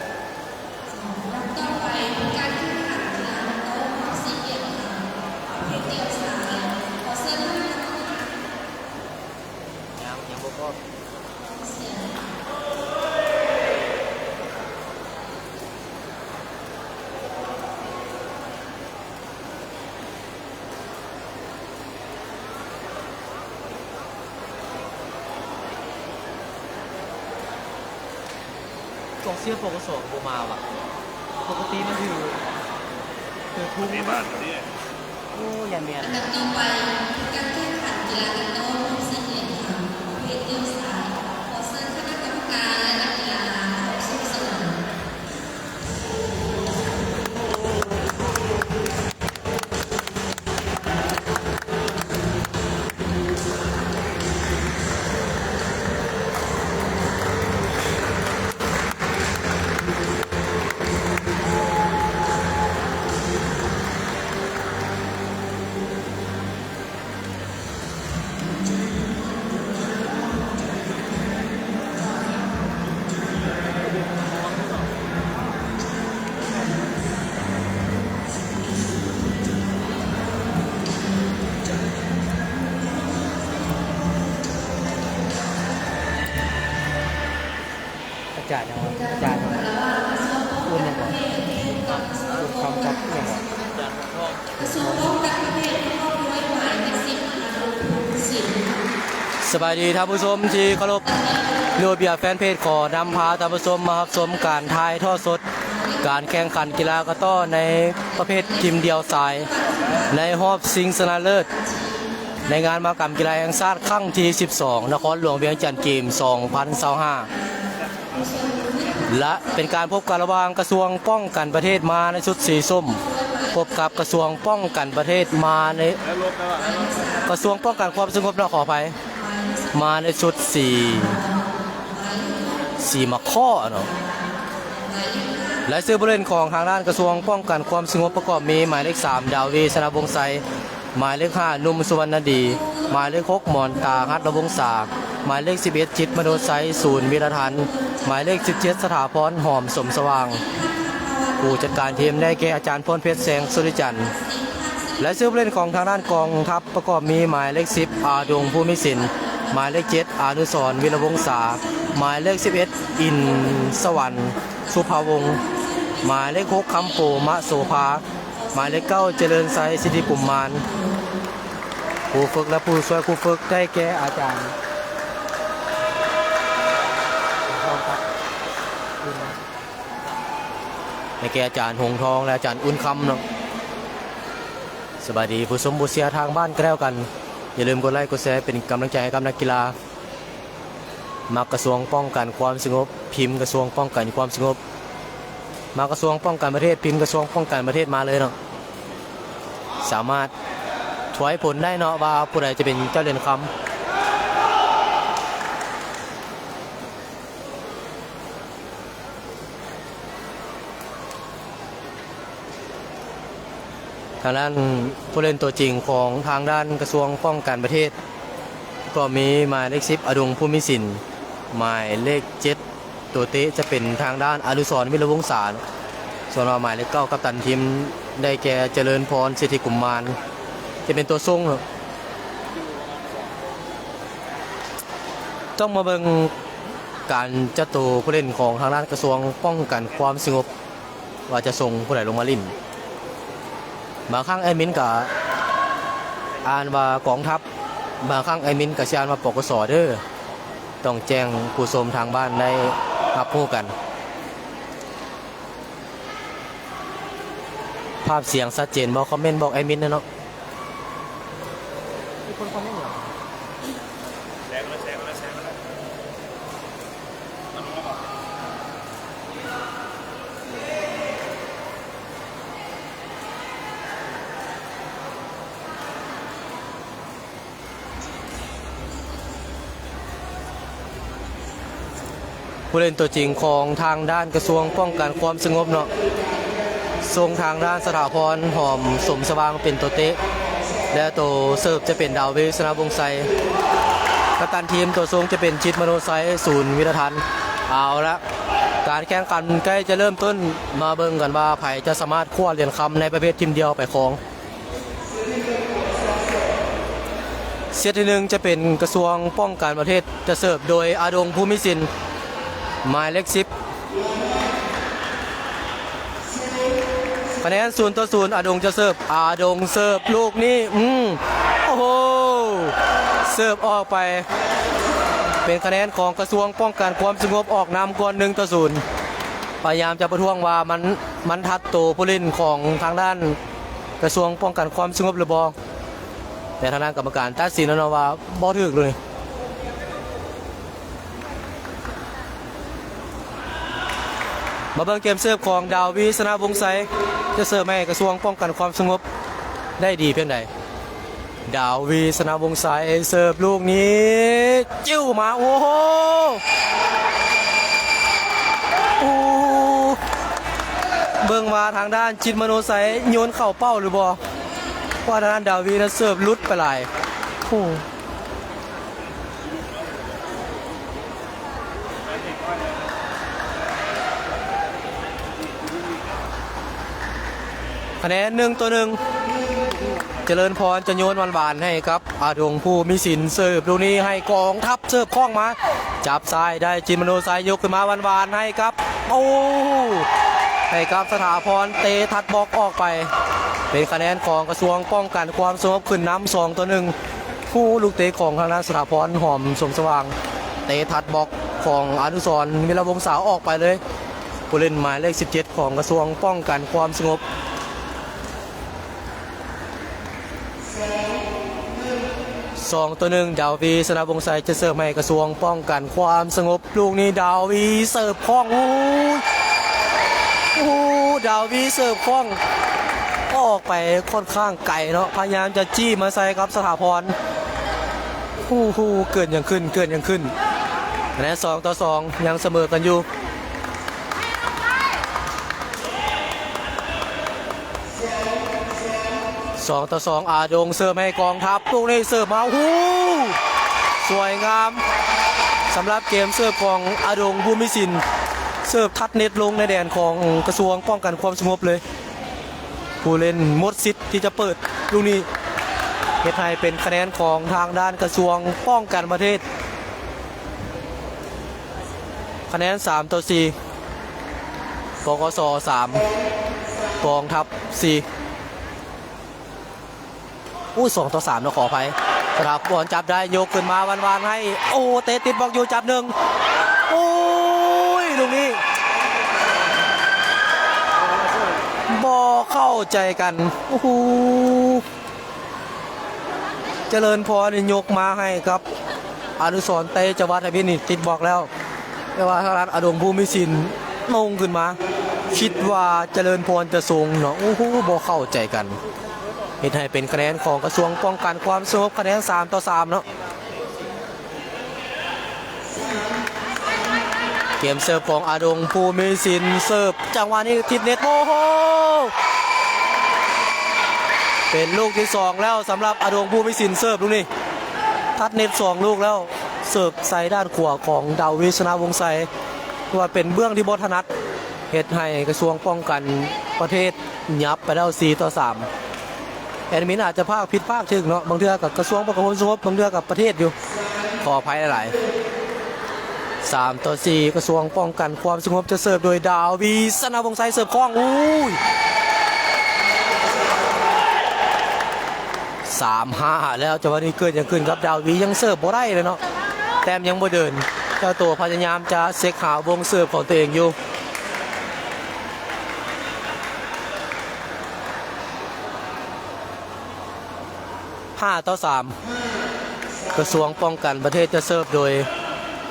ລຳດັບຕໍ່ໄປ ເປັນການແຂ່ງຂັນກິລາໂຕໂຕ້ຮອບສີ່ຫຼ່ຽມຄຳ ປະເພດດ່ຽວຊາຍ. ຂໍເຊີນຄະນະກຳມະການ ຍັງ ຍັງບໍ່ພ້ອມ. ກອງເຊຍ ປກສ ກໍບໍ່ມາຫວາ ປົກກະຕິມັນຖື ຖືທຸງ. ໂອ້ ຢ້ານແມ່ນ. ອັນດັບຕໍ່ໄປ ການແຂ່ງຂັນກິລາກະໂຕ້ຮອບສີ່ຫຼ່ຽມຄຳ ປະເພດດ່ຽວຊາຍ. ຂໍເຊີນຄະນະກຳມະການ ແລະ ນັກກິລາເຂົ້າສູ່ສະໜາມ. ອາຈານຫຍັງວະ? ອາຈານຫຍັງ? ເອີ້ນຫຍັງເກາະ? ບຸນຄຳກັບຫຍັງເກາະ? ສະບາຍດີທ່ານຜູ້ຊົມທີ່ເຄົາລົບ, ໂນເບຍແຟນເພຈຂໍນຳພາທ່ານຜູ້ຊົມມາຮັບຊົມການຖ່າຍທອດສົດ ການແຂ່ງຂັນກິລາກະຕໍ້ໃນປະເພດທີມດ່ຽວຊາຍ ໃນຮອບຊິງຊະນະເລີດ ໃນງານມະຫະກຳກິລາແຫ່ງຊາດຄັ້ງທີສິບສອງ ນະຄອນຫຼວງວຽງຈັນເກມສອງພັນຊາວຫ້າ ແລະ ເປັນການພົບກັນລະຫວ່າງກະຊວງປ້ອງກັນປະເທດ ມາໃນຊຸດສີສົ້ມ ພົບກັບກະຊວງປ້ອງກັນປະເທດ ມາໃນ ກະຊວງປ້ອງກັນຄວາມສະຫງົບເນາະ ຂໍອະໄພ ມາໃນຊຸດສີ ສີມະຄໍ້ເນາະ. ລາຍຊື່ຜູ້ຫຼິ້ນຂອງທາງດ້ານກະຊວງປ້ອງກັນຄວາມສະຫງົບປະກອບມີ ໝາຍເລກສາມ ດາວວີ ຊະນະວົງໄຊ, ໝາຍເລກຫ້າ ໜຸ່ມ ສຸວັນນະດີ, ໝາຍເລກຫົກ ໝອນຕາ ຫັດລະວົງສາ, ໝາຍເລກສິບເອັດ ຈິດມະໂນໄຊ ສູນ ວິລະທັນ, ໝາຍເລກສິບເຈັດ ສະຖາພອນ ຫອມ ສົມສະຫວ່າງ. ຜູ້ຈັດການທີມໄດ້ແກ່ອາຈານ ພອນເພັດ ແສງສຸລິຈັນ. ລາຍຊື່ຜູ້ຫຼິ້ນຂອງທາງດ້ານກອງທັບ ປະກອບມີໝາຍເລກສິບ ອາດົງ ພູມິສິນ, ໝາຍເລກເຈັດ ອານຸສອນ ວິລະວົງສາ, ໝາຍເລກສິບເອັດ ອິນສະຫວັນ ສຸພາວົງ, ໝາຍເລກຫົກ ຄຳໂປ ມະໂສພາ, ໝາຍເລກເກົ້າ ຈະເລີນໄຊ ສິດທິກຸມມານ. ຄູຝຶກ ແລະ ຜູ້ຊ່ວຍຄູຝຶກໄດ້ແກ່ອາຈານ ໄດ້ແກ່ອາຈານ ຫົງທອງ ແລະ ອາຈານ ອຸ່ນຄຳເນາະ. ສະບາຍດີຜູ້ຊົມຜູ້ເຊຍທາງບ້ານກໍແລ້ວກັນ, ຢ່າລືມກົດໄລກົດແຊເປັນກຳລັງໃຈໃຫ້ກັບນັກກິລາ. ມັກກະຊວງປ້ອງກັນຄວາມສະຫງົບ ພິມກະຊວງປ້ອງກັນຄວາມສະຫງົບ, ມັກກະຊວງປ້ອງກັນປະເທດ ພິມກະຊວງປ້ອງກັນປະເທດມາເລີຍເນາະ. ສາມາດທວາຍຜົນໄດ້ເນາະ ວ່າຜູ້ໃດຈະເປັນເຈົ້າຫຼຽນຄຳ. ທາງດ້ານຜູ້ຫຼິ້ນຕົວຈິງຂອງທາງດ້ານກະຊວງປ້ອງກັນປະເທດ ກໍມີໝາຍເລກສິບ ອາດົງ ພູມິສິນ, ໝາຍເລກເຈັດ ຕົວເຕະຈະເປັນທາງດ້ານ ອະນຸສອນ ວິລະວົງສາ, ສ່ວນວ່າໝາຍເລກເກົ້າ ກັບຕັນທີມ ໄດ້ແກ່ ຈະເລີນພອນ ສິດທິກຸມມານ ຈະເປັນຕົວສົ່ງ. ຕ້ອງມາເບິ່ງການຈັດໂຕຜູ້ຫຼິ້ນຂອງທາງດ້ານກະຊວງປ້ອງກັນຄວາມສະຫງົບ ວ່າຈະສົ່ງຜູ້ໃດລົງມາຫຼິ້ນ. ບາງຄັ້ງແອດມິນກະອ່ານວ່າກອງທັບ, ບາງຄັ້ງແອດມິນກະຊິອ່ານວ່າ ປກສ ເດີ້. ຕ້ອງແຈ້ງຜູ້ຊົມທາງບ້ານໄດ້ຮັບຮູ້ກັນ. ພາບສຽງຊັດເຈນບໍ່? ຄອມເມັນບອກແອດມິນແດ່ເນາະ. ຜູ້ຫຼິ້ນຕົວຈິງຂອງທາງດ້ານກະຊວງປ້ອງກັນຄວາມສະຫງົບເນາະ, ສົ່ງທາງດ້ານສະຖາພອນ ຫອມສົມສະຫວ່າງເປັນຕົວເຕະ ແລະ ຕົວເສີບຈະເປັນ ດາວວີ ຊະນະວົງໄຊ, ກັບຕັນທີມຕົວສົ່ງຈະເປັນ ຈິດ ມະໂນໄຊ ສູນ ວິລະທັນ. ເອົາລະ ການແຂ່ງຂັນໃກ້ຈະເລີ່ມຕົ້ນ, ມາເບິ່ງກັນວ່າໃຜຈະສາມາດຄວ້າຫຼຽນຄຳໃນປະເພດທີມດຽວໄປຄອງ. ເຊດທີໜຶ່ງຈະເປັນກະຊວງປ້ອງກັນປະເທດ, ຈະເສີບໂດຍ ອາດົງ ພູມີສິນ ໝາຍເລກສິບ. ຄະແນນ ສູນຕໍ່ສູນ ອາດົງຈະເສີບ, ອາດົງເສີບລູກນີ້ ອືມ ໂອ້ໂຫ ເສີບອອກໄປ ເປັນຄະແນນຂອງກະຊວງປ້ອງກັນຄວາມສະຫງົບອອກນຳກ່ອນ ໜຶ່ງຕໍ່ສູນ. ພະຍາຍາມຈະປະທ້ວງວ່າມັນ ມັນທັດໂຕຜູ້ຫຼິ້ນຂອງທາງດ້ານ ກະຊວງປ້ອງກັນຄວາມສະຫງົບຫຼືບໍ່, ແຕ່ທາງດ້ານກຳມະການຕັດສິນແລ້ວເນາະວ່າບໍ່ຖືກເລີຍ. ມາເບິ່ງເກມເສີບຂອງ ດາວວີ ຊະນະວົງໄຊ ຈະເສີບໃຫ້ກະຊວງປ້ອງກັນຄວາມສະຫງົບໄດ້ດີພຽງໃດ. ດາວວີ ຊະນະວົງໄຊ ເສີບລູກນີ້ ຈິ້ວມາ ໂອ້ໂຫ ໂອ້ ເບິ່ງວ່າທາງດ້ານ ຈິດ ມະໂນໄຊ ໂຍນເຂົ້າເປົ້າຫຼືບໍ່, ເພາະວ່າທາງດ້ານ ດາວວີ ນັ້ນເສີບຫຼຸດໄປຫຼາຍ ໂອ້ ຄະແນນ ໜຶ່ງຕໍ່ໜຶ່ງ. ຈະເລີນພອນຈະໂຍນຫວານໆໃຫ້ກັບ ອາດົງ ພູມີສິນ ເສີບລູກນີ້ໃຫ້ກອງທັບ ເສີບຄ້ອງມາ ຈັບຊ້າຍໄດ້ ຈິດ ມະໂນໄຊ ຍົກຂຶ້ນມາຫວານໆໃຫ້ກັບ ໂອ້ ໃຫ້ກັບ ສະຖາພອນ ເຕະທັດບລັອກອອກໄປ. ເປັນຄະແນນຂອງກະຊວງປ້ອງກັນຄວາມສະຫງົບ ຂຶ້ນນຳ ສອງຕໍ່ໜຶ່ງ. ໂອ້ ລູກເຕະຂອງທາງດ້ານສະຖາພອນ ຫອມສົມສະຫວ່າງ ເຕະທັດບລັອກຂອງອະນຸສອນ ວິລະວົງສາ ອອກໄປເລີຍ. ຜູ້ຫຼິ້ນໝາຍເລກສິບເຈັດ ຂອງກະຊວງປ້ອງກັນຄວາມສະຫງົບ. ສອງຕໍ່ໜຶ່ງ ດາວວີ ຊະນະວົງໄຊ ຈະເສີບໃຫ້ກະຊວງປ້ອງກັນຄວາມສະຫງົບ. ລູກນີ້ ດາວວີເສີບຄ້ອງ ໂອ້ຍ ໂອ້ ດາວວີເສີບຄ້ອງ ອອກໄປຄ່ອນຂ້າງໄກເນາະ, ພະຍາຍາມຈະຈີ້ມາໃສ່ກັບສະຖາພອນ. ໂອ້ໂຫ ເກີດຫຍັງຂຶ້ນ ເກີດຫຍັງຂຶ້ນ? ຄະແນນ ສອງຕໍ່ສອງ ຍັງສະເໝີກັນຢູ່. ສອງຕໍ່ສອງ ອາດົງເສີບໃຫ້ກອງທັບ ລູກນີ້ເສີບມາ ໂອ້ໂຫ ສວຍງາມ ສຳລັບເກມເສີບຂອງອາດົງ ພູມີສິນ ເສີບທັດເນັດລົງໃນແດນຂອງກະຊວງປ້ອງກັນຄວາມສະຫງົບເລີຍ. ຜູ້ຫຼິ້ນໝົດສິດທີ່ຈະເປີດລູກນີ້ ເຮັດໃຫ້ເປັນຄະແນນຂອງທາງດ້ານກະຊວງປ້ອງກັນປະເທດ. ຄະແນນ ສາມຕໍ່ສີ່ ປກສ ສາມ ກອງທັບ ສີ່. ໂອ້ຍ ສອງຕໍ່ສາມເນາະ ຂໍອະໄພ. ສະຖາພອນຈັບໄດ້ ຍົກຂຶ້ນມາຫວານໆໃຫ້ ໂອ້ ເຕະຕິດບລັອກຢູ່ ຈັບໜຶ່ງ ໂອ້ຍ ລູກນີ້ບໍ່ເຂົ້າໃຈກັນ ໂອ້ໂຫ. ຈະເລີນພອນນີ້ຍົກມາໃຫ້ກັບອະນຸສອນ ເຕະຈະວັດໃຫ້ພິດນີ້ ຕິດບລັອກແລ້ວ, ແຕ່ວ່າທາງດ້ານອາດົງ ພູມີສິນ ໂໜ່ງຂຶ້ນມາ ຄິດວ່າຈະເລີນພອນຈະສົ່ງເນາະ ໂອ້ໂຫ ບໍ່ເຂົ້າໃຈກັນ ເຮັດໃຫ້ເປັນຄະແນນຂອງກະຊວງປ້ອງກັນຄວາມສະຫງົບ ຄະແນນ ສາມຕໍ່ສາມເນາະ. ເກມເສີບຂອງອາດົງ ພູມີສິນ ເສີບ ຈັງຫວະນີ້ຕິດເນັດ ໂອ້ໂຫ ເປັນລູກທີສອງແລ້ວສຳລັບອາດົງ ພູມີສິນ ເສີບລູກນີ້ ຕັດເນັດສອງລູກແລ້ວ ເສີບໃສ່ດ້ານຂວາຂອງ ດາວວິດ ຊະນະວົງໄຊ ຖືວ່າເປັນເບື້ອງທີ່ບໍ່ຖະໜັດ ເຮັດໃຫ້ກະຊວງປ້ອງກັນປະເທດຫຍັບໄປແລ້ວ ສີ່ຕໍ່ສາມ. ແອດມິນອາດຈະພາກຜິດພາກຖືກເນາະ, ບາງເທື່ອກໍກະຊວງປ້ອງກັນຄວາມສະຫງົບ, ບາງເທື່ອກໍປະເທດຢູ່, ຂໍອະໄພຫຼາຍໆ. ສາມຕໍ່ສີ່ ກະຊວງປ້ອງກັນຄວາມສະຫງົບ ຈະເສີບໂດຍ ດາວວີ ຊະນະວົງໄຊ ເສີບຄ້ອງ, ອູ້ຍ ສາມຫ້າແລ້ວ. ຈັງຫວະນີ້ເກີດຫຍັງຂຶ້ນກັບ ດາວວີ ຍັງເສີບບໍ່ໄດ້ເລີຍເນາະ, ແຕ້ມຍັງບໍ່ເດີນ. ເຈົ້າໂຕພະຍາຍາມຈະເຊັກຫາວົງເສີບຂອງຕົວເອງຢູ່. ຫ້າຕໍ່ສາມ ກະຊວງປ້ອງກັນປະເທດຈະເສີບໂດຍ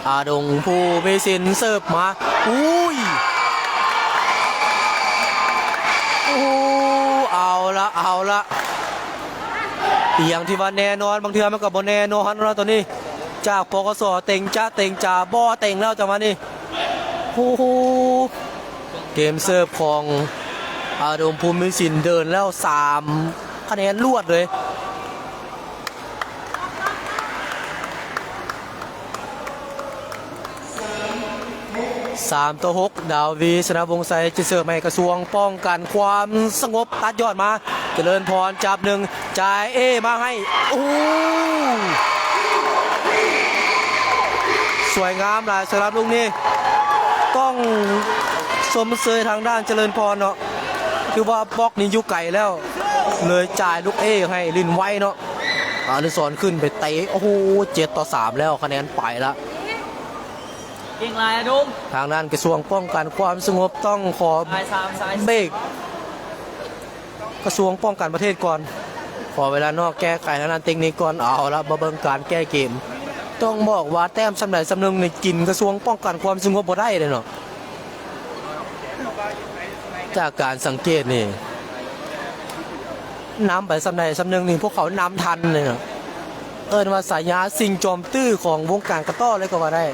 ອາດົງ ພູມີສິນ ເສີບມາ ອຸ້ຍ ໂອ້ ເອົາລະ ເອົາລະ ອີ່ຫຍັງທີ່ວ່າແນ່ນອນ ບາງເທື່ອມັນກໍບໍ່ແນ່ນອນເນາະ ໂຕນີ້ ຈາກ ປກສ ເຕັງຈະ ເຕັງຈາ ບໍ່ເຕັງແລ້ວ ຈັງຫວະນີ້ ໂອ້ໂຫ ເກມເສີບຂອງ ອາດົງ ພູມີສິນ ເດີນແລ້ວສາມຄະແນນລວດເລີຍ. ສາມຕໍ່ຫົກ ດາວີ ຊະນະວົງໄຊ ຈະເສີບໃຫ້ກະຊວງປ້ອງກັນຄວາມສະຫງົບ ຕັດຍອດມາ ຈະເລີນພອນ ຈັບໜຶ່ງ ຈ່າຍເອມາໃຫ້ ໂອ້ ສວຍງາມຫຼາຍສຳລັບລູກນີ້ ຕ້ອງຊົມເຊີຍທາງດ້ານຈະເລີນພອນເນາະ ຄືວ່າບລັອກນີ້ຢູ່ໄກແລ້ວ ເລີຍຈ່າຍລູກເອໃຫ້ຫຼິ້ນໄວເນາະ ອານຸສອນຂຶ້ນໄປເຕະ ໂອ້ໂຫ ເຈັດຕໍ່ສາມແລ້ວ ຄະແນນໄປລະ ເກັ່ງຫຼາຍອະດົງ ທາງດ້ານກະຊວງປ້ອງກັນຄວາມສະຫງົບຕ້ອງຂໍ ສາຍສາມ ສາຍ ເບກ ກະຊວງປ້ອງກັນປະເທດກ່ອນ ຂໍເວລານອກແກ້ໄຂທາງດ້ານເຕັກນິກກ່ອນ ເອົາລະ ມາເບິ່ງການແກ້ເກມ ຕ້ອງບອກວ່າແຕ້ມສ່ຳໃດສ່ຳໜຶ່ງນີ້ກິນກະຊວງປ້ອງກັນຄວາມສະຫງົບບໍ່ໄດ້ເດ້ເນາະ ຈາກການສັງເກດນີ້ ນຳໄປສ່ຳໃດສ່ຳໜຶ່ງນີ້ ພວກເຂົານຳທັນເລີຍເນາະ ເອີ້ນວ່າສາຍາສິ່ງຈອມຕື້ຂອງວົງການກະຕໍ້ເລີຍກໍວ່າໄດ້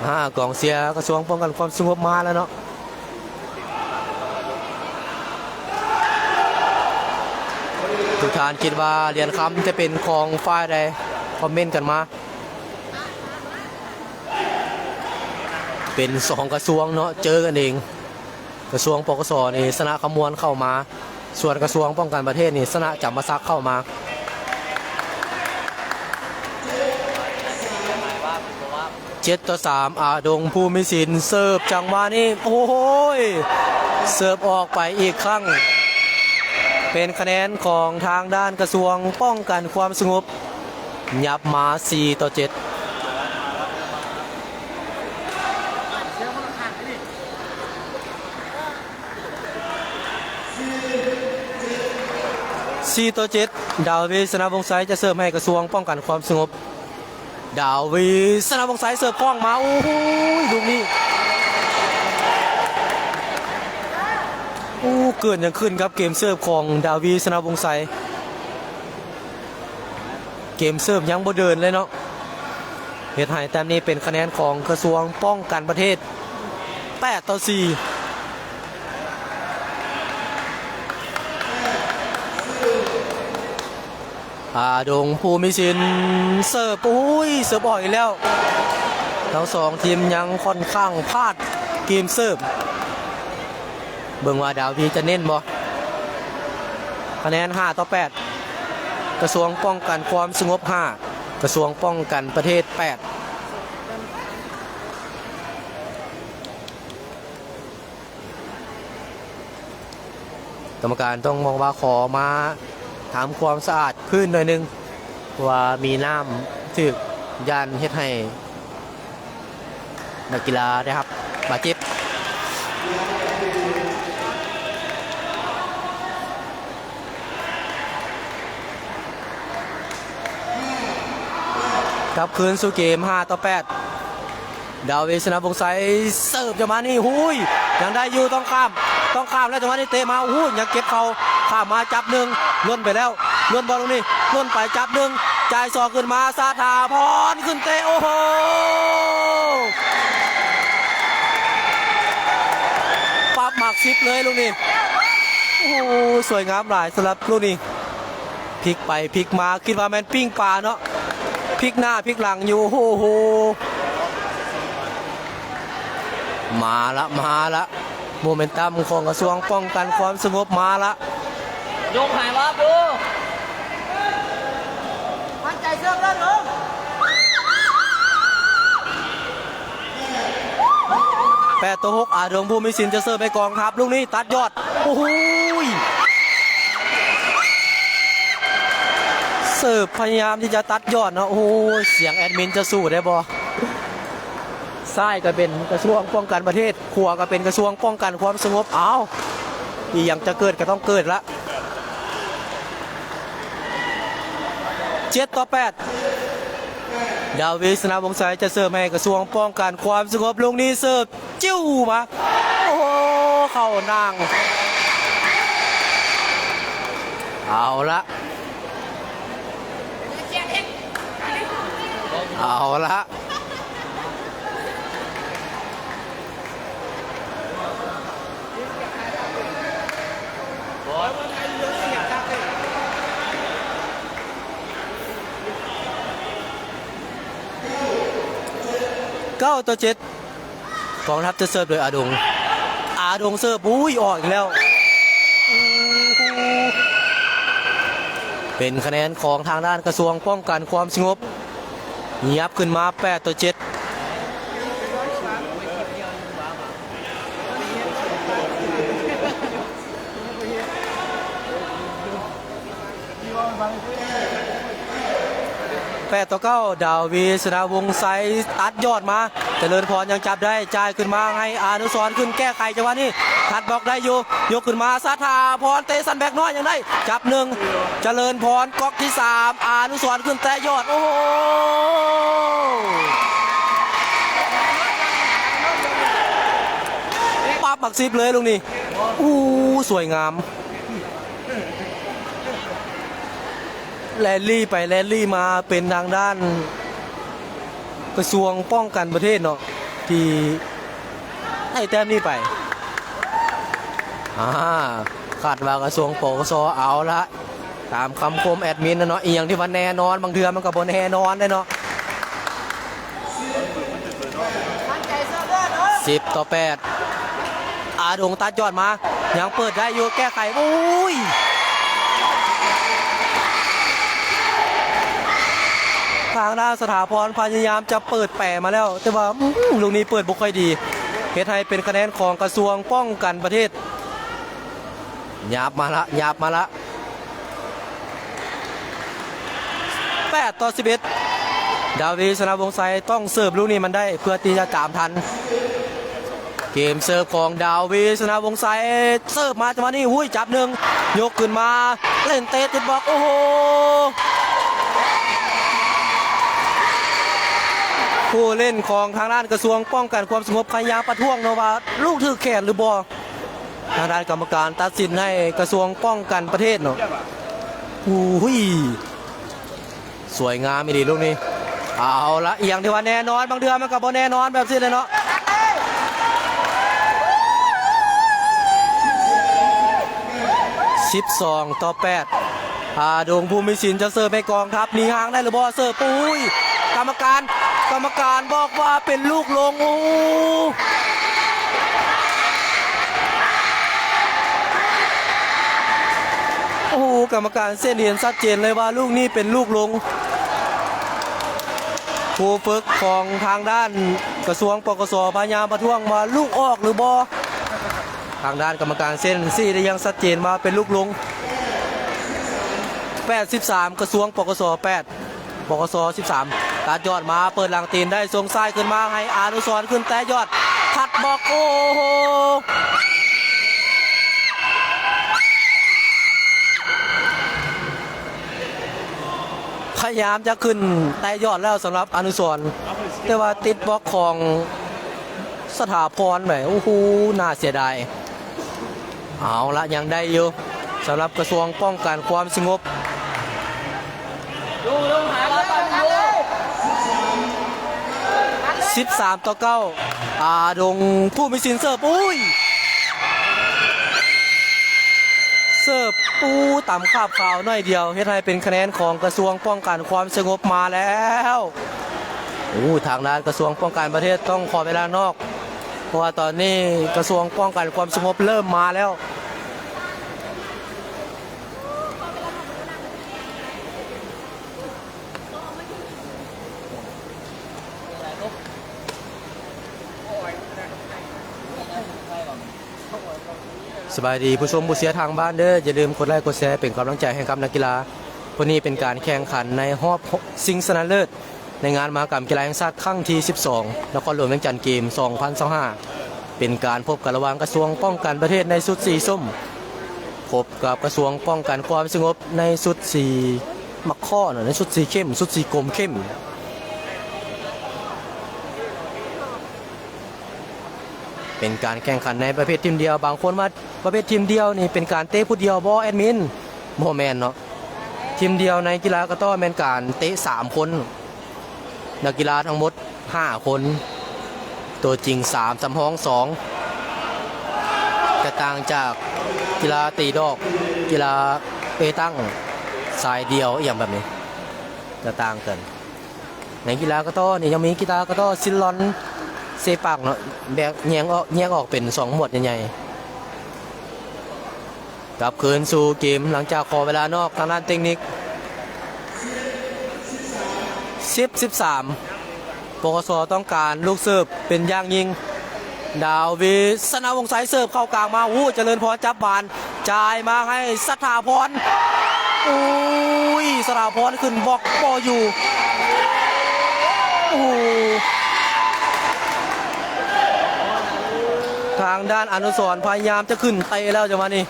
ອາ ກອງເຊຍກະຊວງປ້ອງກັນຄວາມສະຫງົບມາແລ້ວເນາະ ທຸກທ່ານຄິດວ່າຫຼຽນຄຳຈະເປັນຂອງຝ່າຍໃດ ຄອມເມັນກັນມາ ເປັນສອງກະຊວງເນາະ ເຈີກັນເອງ ກະຊວງ ປກສ ນີ້ຊະນະຄຳມ່ວນເຂົ້າມາ ສ່ວນກະຊວງປ້ອງກັນປະເທດນີ້ຊະນະຈຳປາສັກເຂົ້າມາ ເຈັດຕໍ່ສາມ ອາດົງ ພູມີສິນ ເສີບ ຈັງຫວະນີ້ ໂອ້ໂຫຍ ເສີບອອກໄປອີກຄັ້ງ ເປັນຄະແນນຂອງທາງດ້ານກະຊວງປ້ອງກັນຄວາມສະຫງົບ ຫຍັບມາສີ່ຕໍ່ເຈັດ. ສີ່ຕໍ່ເຈັດ ດາວີ ຊະນະວົງໄຊ ຈະເສີບໃຫ້ກະຊວງປ້ອງກັນຄວາມສະຫງົບ ດາວີ ຊະນະວົງໄຊ ເສີບຂ້ອງມາ ໂອ້ໂຫ ລູກນີ້ ໂອ້ ເກີດຫຍັງຂຶ້ນກັບເກມເສີບຂອງ ດາວີ ຊະນະວົງໄຊ? ເກມເສີບຍັງບໍ່ເດີນເລີຍເນາະ ເຮັດໃຫ້ແຕ້ມນີ້ເປັນຄະແນນຂອງກະຊວງປ້ອງກັນປະເທດ ແປດຕໍ່ສີ່ ອາດົງ ພູມີສິນ ເສີບ ໂອ້ຍ ເສີບອອກອີກແລ້ວ ທັງສອງທີມຍັງຂ້ອນຂ້າງພາດເກມເສີບ ເບິ່ງວ່າດາວີຈະເນັ້ນບໍ່? ຄະແນນຫ້າຕໍ່ແປດ ກະຊວງປ້ອງກັນຄວາມສະຫງົບຫ້າ ກະຊວງປ້ອງກັນປະເທດແປດ. ກຳມະການຕ້ອງບອກວ່າຂໍມາທຳຄວາມສະອາດພື້ນໜ້ອຍໜຶ່ງ ເພາະວ່າມີນ້ຳຖືກ ຢ້ານເຮັດໃຫ້ ນັກກິລາໄດ້ຮັບບາດເຈັບ. ກັບຄືນສູ່ເກມ ຫ້າຕໍ່ແປດ ດາວິດ ຊະນະວົງໄຊ ເສີບຈັງຫວະນີ້ ຫຸຍ ຍັງໄດ້ຢູ່ ຕ້ອງຂ້າມ ຕ້ອງຂ້າມແລ້ວ ຈັງຫວະນີ້ເຕະມາ ຫຸຍ ຍັງເກັບເຂົ້າ ຂ້າມມາຈັບໜຶ່ງ ຫຼົ່ນໄປແລ້ວ ຫຼົ່ນບໍ່ລູກນີ້ ຫຼົ່ນໄປຈັບໜຶ່ງ ຈ່າຍສອກຂຶ້ນມາ ສະຖາພອນ ຂຶ້ນເຕະ ໂອ້ໂຫ ປັບໝາກສິບເລີຍລູກນີ້ ໂອ້ໂຫ ສວຍງາມຫຼາຍສຳລັບລູກນີ້ ພິກໄປພິກມາ ຄິດວ່າແມ່ນປີ້ງປາເນາະ ພິກໜ້າພິກຫຼັງຢູ່ ໂອ້ໂຫ ມາລະ ມາລະ ໂມເມັນຕັມຂອງກະຊວງປ້ອງກັນຄວາມສະຫງົບມາລະ ຍົກໃຫ້ວັບດູ ໝັ້ນໃຈເສີບເລີຍລູກ ແປດຕໍ່ຫົກ ອາດົງ ພູມີສິນ ຈະເສີບໃຫ້ກອງທັບ ລູກນີ້ຕັດຍອດ ໂອ້ໂຫ ເສີບພະຍາຍາມທີ່ຈະຕັດຍອດເນາະ ໂອ້ໂຫ ສຽງແອດມິນຈະສູ້ໄດ້ບໍ່? ຊ້າຍກໍເປັນກະຊວງປ້ອງກັນປະເທດ ຂວາກໍເປັນກະຊວງປ້ອງກັນຄວາມສະຫງົບ ອ້າວ ອີ່ຫຍັງຈະເກີດກໍຕ້ອງເກີດລະ ເຈັດຕໍ່ແປດ. ດາວິດ ຊະນະວົງໄຊ ຈະເສີບໃຫ້ກະຊວງປ້ອງກັນຄວາມສະຫງົບ ລູກນີ້ເສີບ ຈິ້ວມາ ໂອ້ໂຫ ເຂົ້າໜ່າງ. ເອົາລະ ເອົາລະ. ເກົ້າຕໍ່ເຈັດ ກອງທັບຈະເສີບໂດຍອາດົງ ອາດົງເສີບ ອຸ້ຍ ອອກອີກແລ້ວ. ເປັນຄະແນນຂອງທາງດ້ານກະຊວງປ້ອງກັນຄວາມສະຫງົບ ຫຍັບຂຶ້ນມາແປດຕໍ່ເຈັດ. ແປດຕໍ່ເກົ້າ ດາວິດ ຊະນະວົງໄຊ ຕັດຍອດມາ ຈະເລີນພອນຍັງຈັບໄດ້ ຈ່າຍຂຶ້ນມາໃຫ້ອານຸສອນ ຂຶ້ນແກ້ໄຂຈັງຫວະນີ້ ທັດບລັອກໄດ້ຢູ່ ຍົກຂຶ້ນມາ ສະຖາພອນ ເຕະສັ້ນແບັກນ້ອຍຍັງໄດ້ ຈັບໜຶ່ງ ຈະເລີນພອນ ກັອກທີສາມ ອານຸສອນ ຂຶ້ນແຕະຍອດ ໂອ້ໂຫ ປັບໝາກສິບເລີຍລູກນີ້ ອູ້ ສວຍງາມ. ແລ່ນລີ້ໄປແລ່ນລີ້ມາ ເປັນທາງດ້ານກະຊວງປ້ອງກັນປະເທດເນາະ ທີ່ໄດ້ແຕ້ມນີ້ໄປ. ອາ ຄາດວ່າກະຊວງ ປກສ ເອົາລະ ຕາມຄຳຄົມແອດມິນນະເນາະ ອີ່ຫຍັງທີ່ວ່າແນ່ນອນ ບາງເທື່ອມັນກໍບໍ່ແນ່ນອນເດ້ເນາະ. ສິບຕໍ່ແປດ ອາດົງຕັດຍອດມາ ຍັງເປີດໄດ້ຢູ່ ແກ້ໄຂ ໂອ້ຍ ທາງດ້ານສະຖາພອນພະຍາຍາມຈະເປີດແປມາແລ້ວ ແຕ່ວ່າ ອືມ ລູກນີ້ເປີດບໍ່ຄ່ອຍດີ ເຮັດໃຫ້ເປັນຄະແນນຂອງກະຊວງປ້ອງກັນປະເທດ. ຫຍາບມາລະ ຫຍາບມາລະ ແປດຕໍ່ສິບເອັດ ດາວີ ຊະນະວົງໄຊ ຕ້ອງເສີບລູກນີ້ມັນໄດ້ ເພື່ອທີ່ຈະຕາມທັນ. ເກມເສີບຂອງ ດາວີ ຊະນະວົງໄຊ ເສີບມາຈັງຫວະນີ້ ຫຸ້ຍ ຈັບໜຶ່ງ ຍົກຂຶ້ນມາ ເລ່ນເຕະຕິດບລັອກ ໂອ້ໂຫ ຜູ້ຫຼິ້ນຂອງທາງດ້ານກະຊວງປ້ອງກັນຄວາມສະຫງົບ ພະຍາຍາມປະທ້ວງເນາະວ່າ ລູກຖືກແຂນຫຼືບໍ່? ທາງດ້ານກຳມະການຕັດສິນໃຫ້ກະຊວງປ້ອງກັນປະເທດເນາະ. ໂອ້ໂຫ ສວຍງາມອີ່ຫຼີລູກນີ້. ເອົາລະ ອີ່ຫຍັງທີ່ວ່າແນ່ນອນ ບາງເທື່ອມັນກໍບໍ່ແນ່ນອນແບບຊີ້ແຫຼະເນາະ. ສິບສອງຕໍ່ແປດ ອາດົງ ພູມມີສິນ ຈະເສີບໃຫ້ກອງທັບ ໜີຫ່າງໄດ້ຫຼືບໍ່? ເສີບ ໂອ້ຍ ກຳມະການ ກຳມະການບອກວ່າເປັນລູກຫຼົງ. ໂອ້ ໂອ້ໂຫ ກຳມະການເຊັນເຫັນຊັດເຈນເລີຍວ່າລູກນີ້ເປັນລູກຫຼົງ. ຄູຝຶກຂອງທາງດ້ານກະຊວງ ປກສ ພະຍາຍາມປະທ້ວງວ່າລູກອອກຫຼືບໍ່? ທາງດ້ານກຳມະການເຊັນຊີ້ໄດ້ຢ່າງຊັດເຈນວ່າເປັນລູກຫຼົງ. ແປດສິບສາມ ກະຊວງ ປກສ ແປດ ປກສ ສິບສາມ ຕັດຍອດມາ ເປີດຫຼັງຕີນໄດ້ ສົ່ງຊ້າຍຂຶ້ນມາໃຫ້ອານຸສອນ ຂຶ້ນແຕະຍອດ ທັດບລັອກ ໂອ້ໂຫ ພະຍາຍາມຈະຂຶ້ນແຕະຍອດແລ້ວສຳລັບອານຸສອນ ແຕ່ວ່າຕິດບລັອກຂອງສະຖາພອນໄປ ໂອ້ໂຫ ໜ້າເສຍດາຍ. ເອົາລະ ຍັງໄດ້ຢູ່ ສຳລັບກະຊວງປ້ອງກັນຄວາມສະຫງົບ. ສິບສາມຕໍ່ເກົ້າ ອາດົງ ພູມມີສິນ ເສີບ ໂອ້ຍ ເສີບ ອູ້ ຕຳຄາບຂາວໜ້ອຍດຽວ ເຮັດໃຫ້ເປັນຄະແນນຂອງກະຊວງປ້ອງກັນຄວາມສະຫງົບມາແລ້ວ. ໂອ້ ທາງດ້ານກະຊວງປ້ອງກັນປະເທດຕ້ອງຂໍເວລານອກ ເພາະວ່າຕອນນີ້ກະຊວງປ້ອງກັນຄວາມສະຫງົບເລີ່ມມາແລ້ວ. ສະບາຍດີຜູ້ຊົມຜູ້ເຊຍທາງບ້ານເດີ, ຢ່າລືມກົດໄລກົດແຊເປັນກຳລັງໃຈໃຫ້ກັບນັກກິລາ. ມື້ນີ້ເປັນການແຂ່ງຂັນໃນຮອບຊິງຊະນະເລີດ ໃນງານມະຫະກຳກິລາແຫ່ງຊາດຄັ້ງທີສິບສອງ ນະຄອນຫຼວງວຽງຈັນເກມສອງພັນຊາວຫ້າ ເປັນການພົບກັນລະຫວ່າງກະຊວງປ້ອງກັນປະເທດໃນຊຸດສີສົ້ມ ພົບກັບກະຊວງປ້ອງກັນຄວາມສະຫງົບໃນຊຸດສີ ມັກຂໍ້ເນາະ ໃນຊຸດສີເຂັ້ມ ຊຸດສີກົມເຂັ້ມ. ເປັນການແຂ່ງຂັນໃນປະເພດທີມດຽວ. ບາງຄົນວ່າປະເພດທີມດຽວນີ້ເປັນການເຕະຜູ້ດຽວບໍ່ແອດມິນ? ບໍ່ແມ່ນເນາະ, ທີມດຽວໃນກິລາກະຕໍ້ແມ່ນການເຕະສາມຄົນ. ນັກກິລາທັງໝົດຫ້າຄົນ, ຕົວຈິງສາມ ສຳຮອງສອງ. ແຕກຕ່າງຈາກກິລາຕີດອກ, ກິລາເປຕັງ, ຊາຍດຽວ ອີ່ຫຍັງແບບນີ້ ຈະຕ່າງກັນ. ໃນກິລາກະຕໍ້ນີ້ຍັງມີກິລາກະຕໍ້ ຊິລອນ ເຊປັກເນາະ, ແບກແຍກອອກ ແຍກອອກເປັນສອງໝວດໃຫຍ່ໆ. ກັບຄືນສູ່ເກມ ຫຼັງຈາກຂໍເວລານອກທາງດ້ານເຕັກນິກ. ສິບ ສິບສາມ ປກສ ຕ້ອງການລູກເສີບເປັນຢ່າງຍິ່ງ. ດາວວີ ຊະນະວົງໄຊ ເສີບເຂົ້າກາງມາ, ໂອ້ ຈະເລີນພອນຈັບບານ ຈ່າຍມາໃຫ້ສະຖາພອນ. ໂອ້ຍ ສະຖາພອນຂຶ້ນບລັອກບໍ່ຢູ່. ໂອ້ ທາງດ້ານອະນຸສອນພະຍາຍາມຈະຂຶ້ນເຕະແລ້ວ ຈັງຫວະນີ້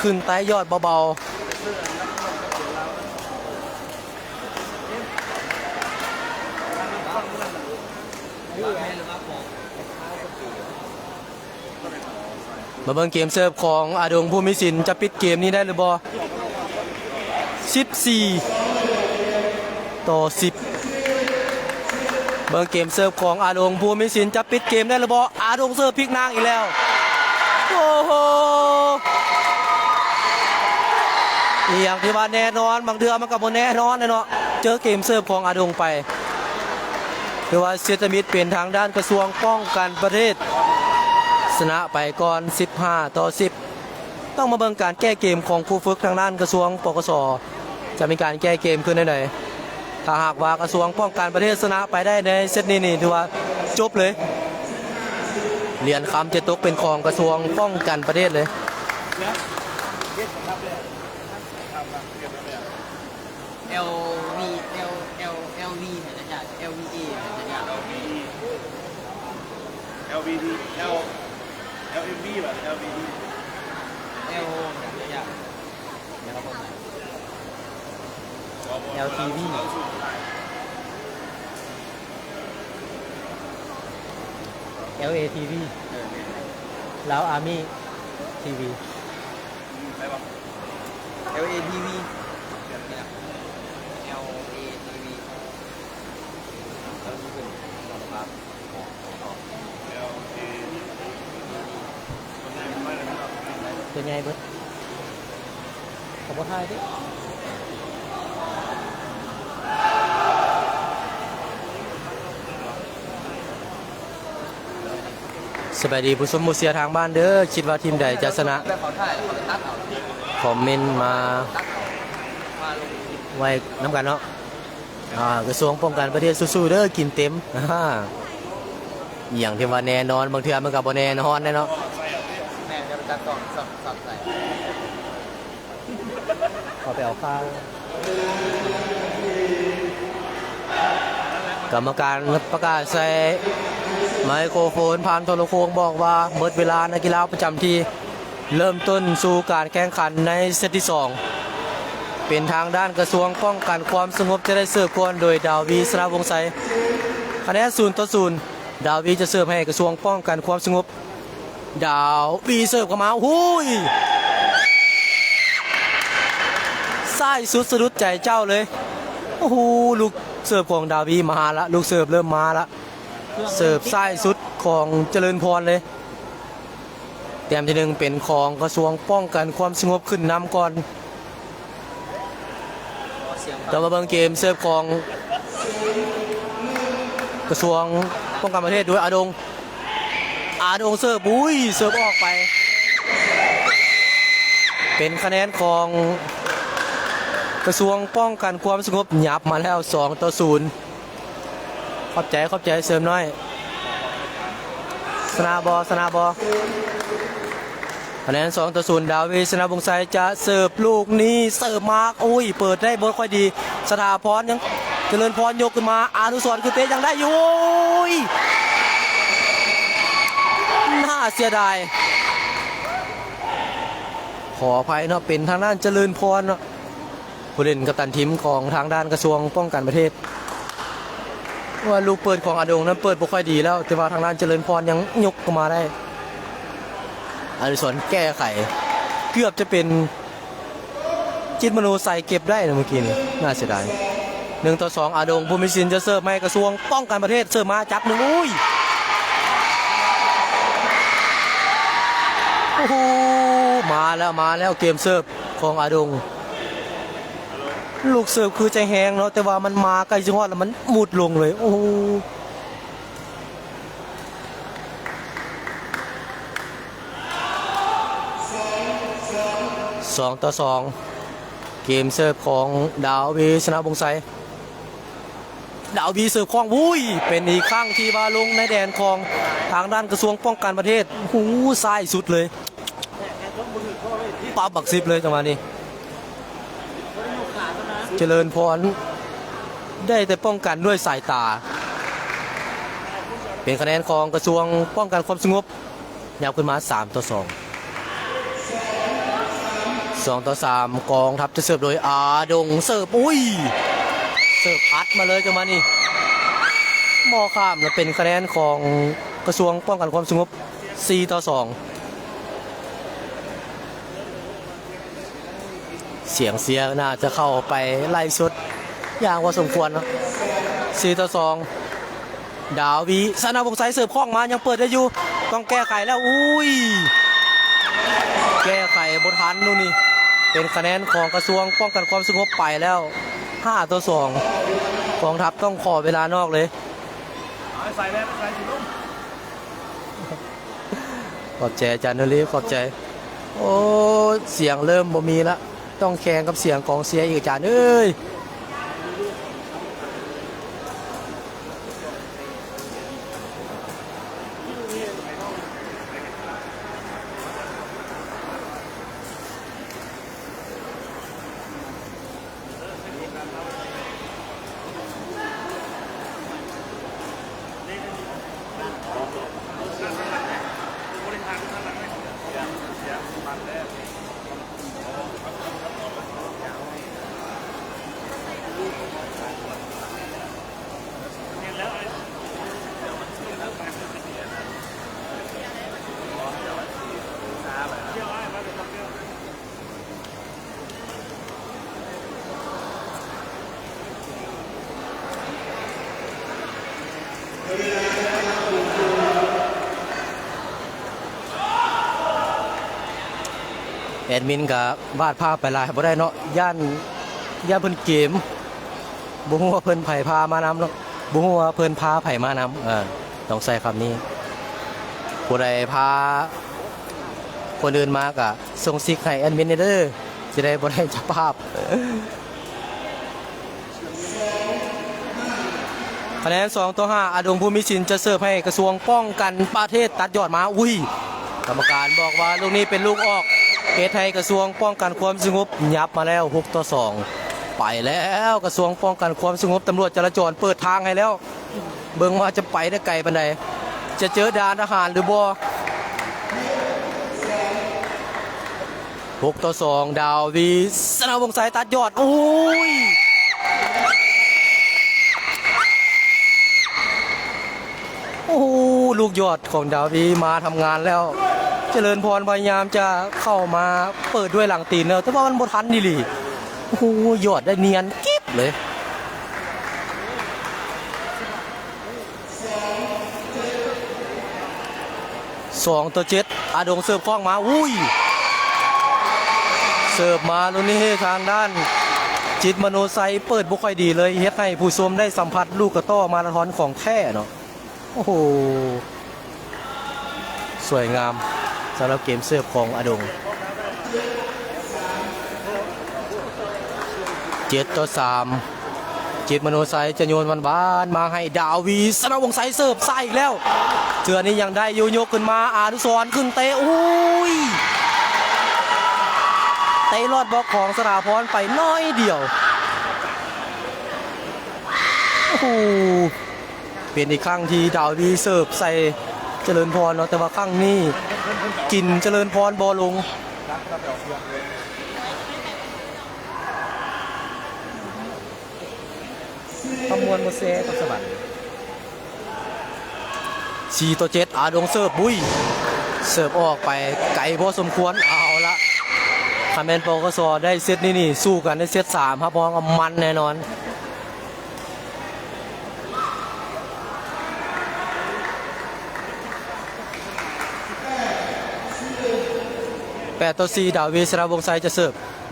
ຂຶ້ນເຕະຍອດເບົາໆ. ມາເບິ່ງເກມເສີບຂອງອາດົງ ພູມີສິນ ຈະປິດເກມນີ້ໄດ້ຫຼືບໍ່? ສິບສີ່ຕໍ່ສິບ. ເບິ່ງເກມເສີບຂອງອາດົງ ພູມີສິນ ຈະປິດເກມໄດ້ຫຼືບໍ່? ອາດົງເສີບພິກນາງອີກແລ້ວ. ໂອ້ໂຫ ອີ່ຫຍັງທີ່ວ່າແນ່ນອນ ບາງເທື່ອມັນກໍບໍ່ແນ່ນອນແຫຼະເນາະ. ເຈີເກມເສີບຂອງອາດົງໄປ ຖືວ່າເຊັດທຳອິດເປັນທາງດ້ານກະຊວງປ້ອງກັນປະເທດ ຊະນະໄປກ່ອນ ສິບຫ້າຕໍ່ສິບ. ຕ້ອງມາເບິ່ງການແກ້ເກມຂອງຄູຝຶກທາງດ້ານກະຊວງ ປກສ ຈະມີການແກ້ເກມຄືນແນວໃດ. ຖ້າຫາກວ່າກະຊວງປ້ອງກັນປະເທດຊະນະໄປໄດ້ໃນເຊັດນີ້ນີ້ ຖືວ່າຈົບເລີຍ, ຫຼຽນຄຳຈະຕົກເປັນຂອງກະຊວງປ້ອງກັນປະເທດເລີຍ. ແອວວີ ແອວ ແອວ ແອວວີ ຫາຈັກຢ່າງ ແອວວີເອ ຫາຈັກຢ່າງ ແອວວີດີ ແອວ ແອວເອັມວີ ແອວວີດີ ແອວ ຫາຈັກຢ່າງ ແອວທີວີ ແອວເອທີວີ ເອີ ແມ່ນ ລາວອາມີທີວີ ອືມ ໄປບໍ່? ແອວເອທີວີ ແອວເອທີວີ ຕົວໃຫຍ່ເບິດ ເຂົາບໍ່ຖ່າຍເດ້. ສະບາຍດີຜູ້ຊົມຜູ້ເຊຍທາງບ້ານເດີ້, ຄິດວ່າທີມໃດຈະຊະນະ ຄອມເມັນມາໄວ້ນຳກັນເນາະ. ອ່າ ກະຊວງປ້ອງກັນປະເທດສູ້ໆເດີ້ ກິນເຕັມ. ອາ ອີ່ຫຍັງທີ່ວ່າແນ່ນອນ ບາງເທື່ອມັນກໍບໍ່ແນ່ນອນແຫຼະເນາະ. ແມ່ນ ຈະໄປຕັດຕໍ່ ຊັບ ຊັບໃສ່ ເຂົາໄປເອົາຂ່າວ. ກຳມະການປະກາດໃສ່ໄມໂຄຣໂຟນຜ່ານໂທລະໂຄ່ງບອກວ່າ ໝົດເວລາ, ນັກກິລາປະຈຳທີ່ ເລີ່ມຕົ້ນສູ່ການແຂ່ງຂັນໃນເຊັດທີສອງ ເປັນທາງດ້ານກະຊວງປ້ອງກັນຄວາມສະຫງົບຈະໄດ້ເສີບກ່ອນໂດຍ ດາວວີ ຊະນະວົງໄຊ. ຄະແນນສູນຕໍ່ສູນ ດາວວີຈະເສີບໃຫ້ກະຊວງປ້ອງກັນຄວາມສະຫງົບ. ດາວວີເສີບເຂົ້າມາ ໂອ້ຍ ຊ້າຍສຸດສະດຸດໃຈເຈົ້າເລີຍ. ໂອ້ໂຫ ລູກເສີບຂອງດາວວີມາລະ, ລູກເສີບເລີ່ມມາລະ. ເສີບຊ້າຍສຸດຂອງຈະເລີນພອນເລີຍ. ແຕ້ມທີໜຶ່ງເປັນຂອງກະຊວງປ້ອງກັນຄວາມສະຫງົບຂຶ້ນນຳກ່ອນ. ເຮົາມາເບິ່ງເກມເສີບຂອງກະຊວງປ້ອງກັນປະເທດໂດຍອາດົງ. ອາດົງເສີບ, ອຸ້ຍ ເສີບອອກໄປ. ເປັນຄະແນນຂອງກະຊວງປ້ອງກັນຄວາມສະຫງົບ ຫຍັບມາແລ້ວ ສອງຕໍ່ສູນ. ຂອບໃຈ ຂອບໃຈເສີມນ້ອຍ. ຊະນະບໍ່ ຊະນະບໍ່? ຄະແນນສອງຕໍ່ສູນ ດາວວີ ຊະນະວົງໄຊຈະເສີບລູກນີ້ ເສີບມາ ໂອ້ຍ ເປີດໄດ້ບໍ່ຄ່ອຍດີ. ສະຖາພອນຍັງ ຈະເລີນພອນຍົກຂຶ້ນມາ ອານຸສອນຄືເຕະຍັງໄດ້ຢູ່. ໂອ້ຍ ໜ້າເສຍດາຍ. ຂໍອະໄພເນາະ ເປັນທາງດ້ານຈະເລີນພອນເນາະ. ຜູ້ຫຼິ້ນກັບຕັນທີມຂອງທາງດ້ານກະຊວງປ້ອງກັນປະເທດ ວ່າລູກເປີດຂອງອາດົງນັ້ນເປີດບໍ່ຄ່ອຍດີແລ້ວ ແຕ່ວ່າທາງດ້ານຈະເລີນພອນຍັງຍົກເຂົ້າມາໄດ້. ອານຸສອນແກ້ໄຂ ເກືອບຈະເປັນ ຈິດມະໂນໄຊເກັບໄດ້ນະເມື່ອກີ້ນີ້ ໜ້າເສຍດາຍ. ໜຶ່ງຕໍ່ສອງ ອາດົງ ພູມມີສິນ ຈະເສີບໃຫ້ກະຊວງປ້ອງກັນປະເທດ ເສີບມາຈັບໜຶ່ງ ອຸ້ຍ ໂອ້ໂຫ ມາແລ້ວ ມາແລ້ວ ເກມເສີບຂອງອາດົງ ລູກເສີບຄືຈະແຮງເນາະ ແຕ່ວ່າມັນມາໃກ້ຊິຮອດແລ້ວມັນມຸດລົງເລີຍ ໂອ້ໂຫ. ສອງຕໍ່ສອງ ເກມເສີບຂອງດາວວີ ຊະນະວົງໄຊ ດາວວີເສີບຄອງ ອຸ້ຍ ເປັນອີກຄັ້ງທີ່ວ່າລົງໃນແດນຂອງທາງດ້ານກະຊວງປ້ອງກັນປະເທດ ຫູຊ້າຍສຸດເລີຍ ປັບບັກສິບເລີຍຈັງຫວະນີ້. ຈະເລີນພອນໄດ້ແຕ່ປ້ອງກັນດ້ວຍສາຍຕາ ເປັນຄະແນນຂອງກະຊວງປ້ອງກັນຄວາມສະຫງົບ ຫຍັບຂຶ້ນມາສາມຕໍ່ສອງ ສອງຕໍ່ສາມ ກອງທັບຈະເສີບໂດຍອາດົງ ເສີບ ອຸ້ຍ ເສີບອັດມາເລີຍຈັງຫວະນີ້ ບໍ່ຂ້າມ ແລະ ເປັນຄະແນນຂອງກະຊວງປ້ອງກັນຄວາມສະຫງົບ ສີ່ຕໍ່ສອງ. ສຽງເຊຍໜ້າຈະເຂົ້າໄປໄລຟ໌ສົດຢ່າງພໍສົມຄວນເນາະ ສີ່ຕໍ່ສອງ ດາວວີ ຊະນະວົງໄຊເສີບຄອງມາ ຍັງເປີດໄດ້ຢູ່ ຕ້ອງແກ້ໄຂແລ້ວ ອຸ້ຍ ແກ້ໄຂບໍ່ທັນລູກນີ້ ເປັນຄະແນນຂອງກະຊວງປ້ອງກັນຄວາມສະຫງົບໄປແລ້ວ ຫ້າຕໍ່ສອງ ກອງທັບຕ້ອງຂໍເວລານອກເລີຍ. ຂອບໃຈອາຈານໂນລີ ຂອບໃຈ. ໂອ້ ສຽງເລີ່ມບໍ່ມີລະ ຕ້ອງແຂ່ງກັບສຽງກອງເຊຍອີກ ອາຈານເອີຍ. ແອດມິນກະວາດພາບໄປຫຼາຍບໍ່ໄດ້ເນາະ ຢ້ານ ຢ້ານເພິ່ນເກມ ບໍ່ຮູ້ວ່າເພິ່ນໃຜພາມານຳເນາະ ບໍ່ຮູ້ວ່າເພິ່ນພາໃຜມານຳ ເອີ ຕ້ອງໃຊ້ຄຳນີ້ ຜູ້ໃດພາຄົນອື່ນມາກະສົ່ງຊິກໃຫ້ແອດມິນແດ່ເດີ ຊິໄດ້ບໍ່ໄດ້ເຈົ້າພາບ. ຄະແນນສອງຕໍ່ຫ້າ ອາດົງ ພູມມີສິນ ຈະເສີບໃຫ້ກະຊວງປ້ອງກັນປະເທດຕັດຍອດມາ ອຸ້ຍ ກຳມະການບອກວ່າລູກນີ້ເປັນລູກອອກ ເຮັດໃຫ້ກະຊວງປ້ອງກັນຄວາມສະຫງົບຫຍັບມາແລ້ວ ຫົກຕໍ່ສອງ ໄປແລ້ວ ກະຊວງປ້ອງກັນຄວາມສະຫງົບ ຕຳຫຼວດຈະລາຈອນເປີດທາງໃຫ້ແລ້ວ ເບິ່ງວ່າຈະໄປໄດ້ໄກປານໃດ ຈະເຈີດ່ານທະຫານຫຼືບໍ່. ຫົກຕໍ່ສອງ ດາວວີ ຊະນະວົງໄຊ ຕັດຍອດ ໂອ້ຍ ໂອ້ໂຫ ລູກຍອດຂອງດາວວີມາທຳງານແລ້ວ ຈະເລີນພອນພະຍາຍາມຈະເຂົ້າມາເປີດດ້ວຍຫຼັງຕີນແລ້ວ ແຕ່ວ່າມັນບໍ່ທັນອີ່ຫຼີ ໂອ້ໂຫ ຍອດໄດ້ນຽນກິບເລີຍ. ສອງຕໍ່ເຈັດ ອາດົງເສີບຄອກມາ ອຸ້ຍ ເສີບມາລູກນີ້ທາງດ້ານຈິດມະໂນໄຊເປີດບໍ່ຄ່ອຍດີເລີຍ ເຮັດໃຫ້ຜູ້ຊົມໄດ້ສຳຜັດລູກກະຕໍ້ມາລາທອນຂອງແທ້ເນາະ ໂອ້ໂຫ ສວຍງາມສຳລັບເກມເສີບຂອງອາດົງ. ເຈັດຕໍ່ສາມ ຈິດມະໂນໄຊຈະໂຍນຫວານໆມາໃຫ້ດາວີ ຊະນະວົງໄຊເສີບໃສ່ອີກແລ້ວ ເທື່ອນີ້ຍັງໄດ້ຢູ່ ຍົກຂຶ້ນມາ ອານຸສອນຂຶ້ນເຕະ ໂອ້ຍ ເຕະລອດບລັອກຂອງສະຖາພອນໄປໜ້ອຍດຽວ ໂອ້ໂຫ. ເປັນອີກຄັ້ງທີ່ດາວີເສີບໃສ່ຈະເລີນພອນເນາະ ແຕ່ວ່າຄັ້ງນີ້ກິນຈະເລີນພອນບໍ່ລົງ. ຄຳມ່ວນບໍ່ແຊກັບສະຫວັນ. ສີ່ຕໍ່ເຈັດ ອາດົງເສີບ ບຸ້ຍ ເສີບອອກໄປໄກພໍສົມຄວນ. ເອົາລະ ຄັນແມ່ນ ປກສ ໄດ້ເຊັດນີ້ ນີ້ສູ້ກັນໃນເຊັດສາມ ຮັບຮອງວ່າມັນແນ່ນອນ. ແປດຕໍ່ສີ່ ດາວີ ຊະນະວົງໄຊ ຈະເສີບ.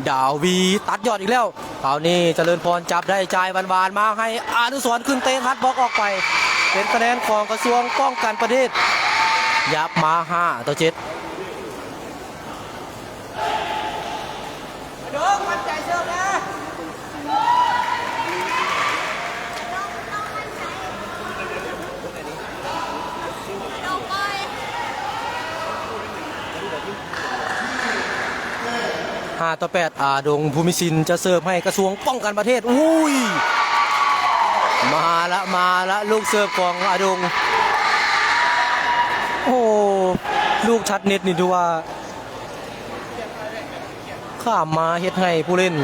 ດາວີ ຕັດຍອດອີກແລ້ວ. ຄາວນີ້ ຈະເລີນພອນ ຈັບໄດ້ ຈ່າຍຫວານໆມາໃຫ້ອານຸສອນ ຂຶ້ນເຕະ ທັດບລັອກອອກໄປ. ເປັນຄະແນນຂອງກະຊວງປ້ອງກັນປະເທດ ຫຍັບມາ ຫ້າຕໍ່ເຈັດ. ຫ້າຕໍ່ແປດ ອາດົງ ພູມິສິນ ຈະເສີບໃຫ້ກະຊວງປ້ອງກັນປະເທດ. ອຸ້ຍ ມາລະ ມາລະ ລູກເສີບຂອງອາດົງ. ໂອ້ ລູກຊັດເນັດນີ້ ຖືວ່າ ຂ້າມມາເຮັດໃຫ້ຜູ້ຫຼິ້ນ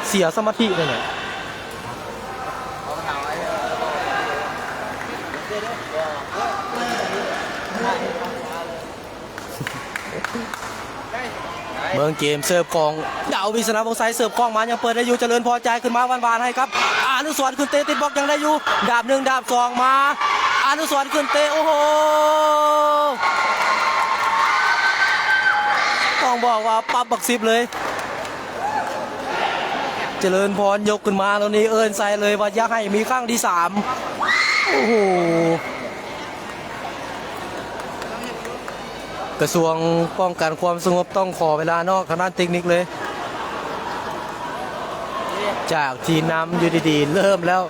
ເສຍສະມາທິເລີຍນະ. ເບິ່ງເກມເສີບຂອງດາວິດ ຊະນະວົງໄຊ ເສີບຂອງມາຍັງເປີດໄດ້ຢູ່ ຈະເລີນພອນ ຈ່າຍຂຶ້ນມາຫວານໆໃຫ້ກັບອານຸສອນ ຂຶ້ນເຕະ ຕິດບລັອກ ຍັງໄດ້ຢູ່ ດາບໜຶ່ງ ດາບສອງ ມາ ອານຸສອນ ຂຶ້ນເຕະ ໂອ້ໂຫ ຕ້ອງບອກວ່າປັບບັກສິບເລີຍ. ຈະເລີນພອນຍົກຂຶ້ນມາແລ້ວນີ້ ເອີ້ນໃສ່ເລີຍວ່າຢ່າໃຫ້ມີຄັ້ງທີສາມ. ໂອ້ໂຫ ກະຊວງປ້ອງກັນຄວາມສະຫງົບຕ້ອງຂໍເວລານອກທາງດ້ານເຕັກນິກເລີຍ ຈາກທີ່ນຳຢູ່ດີໆ ເລີ່ມແລ້ວ.